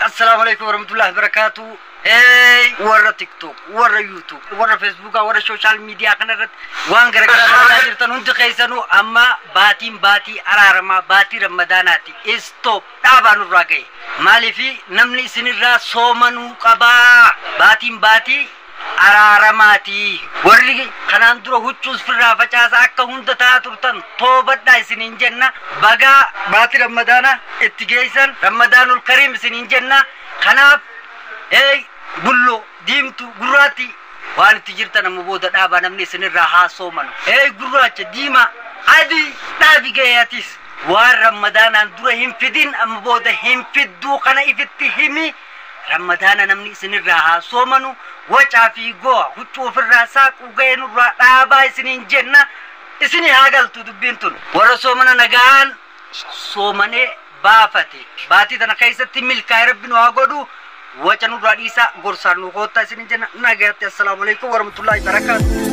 Assalaamu alaikum warahmatullahi wabarakatuh. Hey, warra TikTok, warra YouTube, warra Facebook, warra social media kanarratti waan garagaraa dalagaa jirtan hundi keessanuu amma baatiin baatii araaramaa baatii Ramadaanaati. Stop, dhaabaa nurraa ga'e. Maaliifi namni isinirraa soomanuu qabaa. Baatiin baatii araaramaati. Warri kanaan dura huccuus firraa facaasa akka hunda ta'aa turtan toobadhaa isiniin jenna. Bagaa baatii Ramadaanaa itti geessan Ramadaanul Kariim isiniin jenna. Kanaaf hey, bulloo diimtuu gurraatti waan itti jirtan amma booda dhaabaa namni isinirraa haa soomanu. Hey, gurraacha diimaa adii dhaabi ga'e atis. Waan Ramadaanaan dura hin fidin amma booda hin fidduu kana ifitti himi. Ramadaana namni isinirraa haa soomanu. Wacaa fi go'a huccuu ofirraa saaquu ga'e nurraa dhaabaa isiniin jenna. Isinii haa galtu dubbiin tun. Warra soomana nagaan soomanee baafate. Baatii tana keessatti milkaa'e Rabbi nu haa godhu. Waca nurraa dhiisaa gorsaan nu koottaa isiniin jenna. Nagaatti assalaamu alaikum warahmatullahi wabarakatuh.